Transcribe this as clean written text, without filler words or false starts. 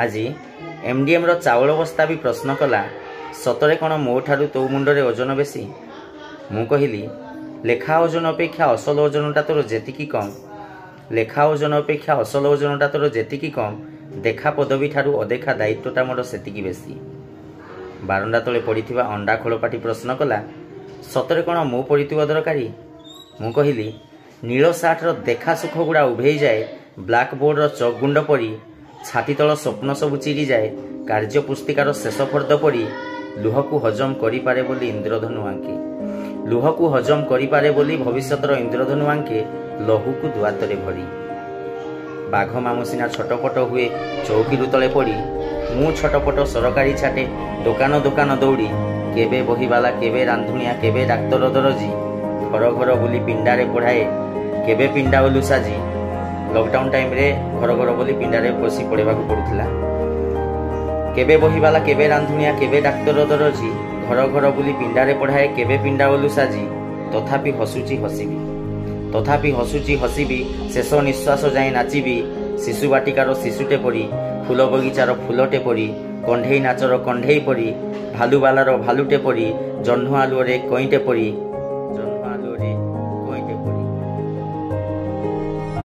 ଆଜି ଏମ୍ଡିଏମ୍ର ଚାଉଳ ବସ୍ତା ବି ପ୍ରଶ୍ନ କଲା, ସତରେ କ'ଣ ମୋ ଠାରୁ ତୋ ମୁଣ୍ଡରେ ଓଜନ ବେଶୀ? ମୁଁ କହିଲି, ଲେଖା ଓଜନ ଅପେକ୍ଷା ଅସଲ ଓଜନଟା ତୋର ଯେତିକି କମ୍, ଲେଖା ଓଜନ ଅପେକ୍ଷା ଅସଲ ଓଜନଟା ତୋର ଯେତିକି କମ୍, ଦେଖା ପଦବୀ ଠାରୁ ଅଦେଖା ଦାୟିତ୍ୱଟା ମୋର ସେତିକି ବେଶୀ। ବାରଣ୍ଡା ତଳେ ପଡ଼ିଥିବା ଅଣ୍ଡା ଖୋଳପାଟି ପ୍ରଶ୍ନ କଲା, ସତରେ କ'ଣ ମୋ ପରି ତୁ ଅଦରକାରୀ? ମୁଁ କହିଲି, ନୀଳ ସାର୍ଟର ଦେଖା ସୁଖ ଗୁଡ଼ା ଉଭେଇଯାଏ ବ୍ଲାକ୍ ବୋର୍ଡର ଚକ୍ ଗୁଣ୍ଡ ପରି, ଛାତି ତଳ ସ୍ୱପ୍ନ ସବୁ ଚିରିଯାଏ କାର୍ଯ୍ୟ ପୁସ୍ତିକାର ଶେଷ ଫର୍ଦ୍ଦ ପରି, ଲୁହକୁ ହଜମ କରିପାରେ ବୋଲି ଇନ୍ଦ୍ରଧନୁ ଆଙ୍କେ, ଲୁହକୁ ହଜମ କରିପାରେ ବୋଲି ଭବିଷ୍ୟତର ଇନ୍ଦ୍ରଧନୁ ଆଙ୍କେ ଲହୁକୁ ଦୁଆତରେ ଭରି। ବାଘ ମାମୁଁ ସିନା ଛଟପଟ ହୁଏ ଚୌକିରୁ ତଳେ ପଡ଼ି, ମୁଁ ଛଟପଟ ସରକାରୀ ଛାଟେ ଦୋକାନ ଦୋକାନ ଦୌଡ଼ି। କେବେ ବହିବାଲା, କେବେ ରାନ୍ଧୁଣିଆ, କେବେ ଡାକ୍ତର ଦରଜି, ଘର ଘର ବୁଲି ପିଣ୍ଡାରେ ପଢ଼ାଏ କେବେ ପିଣ୍ଡା ଓଲୁ ସାଜି। ଲକଡାଉନ ଟାଇମ୍ରେ ଘର ଘର ବୋଲି ପିଣ୍ଡାରେ ବସି ପଢ଼େଇବାକୁ ପଡ଼ୁଥିଲା। କେବେ ବହିବାଲା, କେବେ ରାନ୍ଧୁଣିଆ, କେବେ ଡାକ୍ତର ଦରଜି, ଘର ଘର ବୁଲି ପିଣ୍ଡାରେ ପଢ଼ାଏ କେବେ ପିଣ୍ଡା ଓଲୁ ସାଜି। ତଥାପି ହସୁଛି ହସିବି, ତଥାପି ହସୁଛି ହସିବି, ଶେଷ ନିଶ୍ୱାସ ଯାଏଁ ନାଚିବି। ଶିଶୁ ବାଟିକାର ଶିଶୁଟେ ପରି, ଫୁଲ ବଗିଚାର ଫୁଲଟେ ପରି, କଣ୍ଢେଇ ନାଚର କଣ୍ଢେଇ ପରି, ଭାଲୁବାଲାର ଭାଲୁଟେ ପରି, ଜହ୍ନ ଆଲୁଅରେ କଇଁଟେ ପରି